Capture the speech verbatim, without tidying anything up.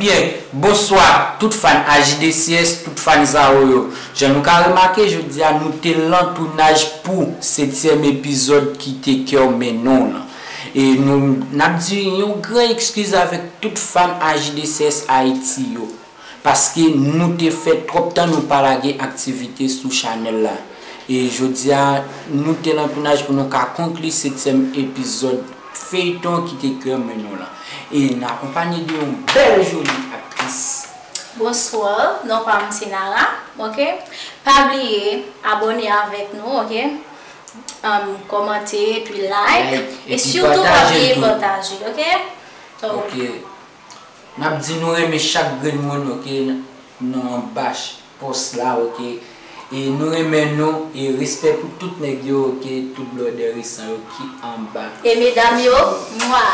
Byen, bonswa tout fan A J D C S, tout fan Zao yo. Jan nou ka remake, jodi a nou te lan tounaj pou setyèm epizòd Kite Kè w mennen w lan. E nou n ap di yon gran ekskiz avèk tout fan A J D C S Ayiti yo. Paske nou te fè twòp tan nou pa lage aktivite sou chanèl la. E jodi a, nou te lan tounaj pou nou ka konkli setyèm epizòd feyton Kite Kè w mennen w lan. E n akonpanye de yon bèl joli aktris. Bonswa, non pa m se Nara, ok? Pa bliye abòne avèk nou, ok? Um, kòmante, epi like, Like, e epi sitou pa pataje bliye tou. Pataje, ok? So, Ok. N ap di nou renmen chak grenn moun, ok, nan anba pòs la, ok. E nou renmen nou, e respè pou tout nèg yo, ok, tout blòdè resan yo ki anba. E medam yo, mwa.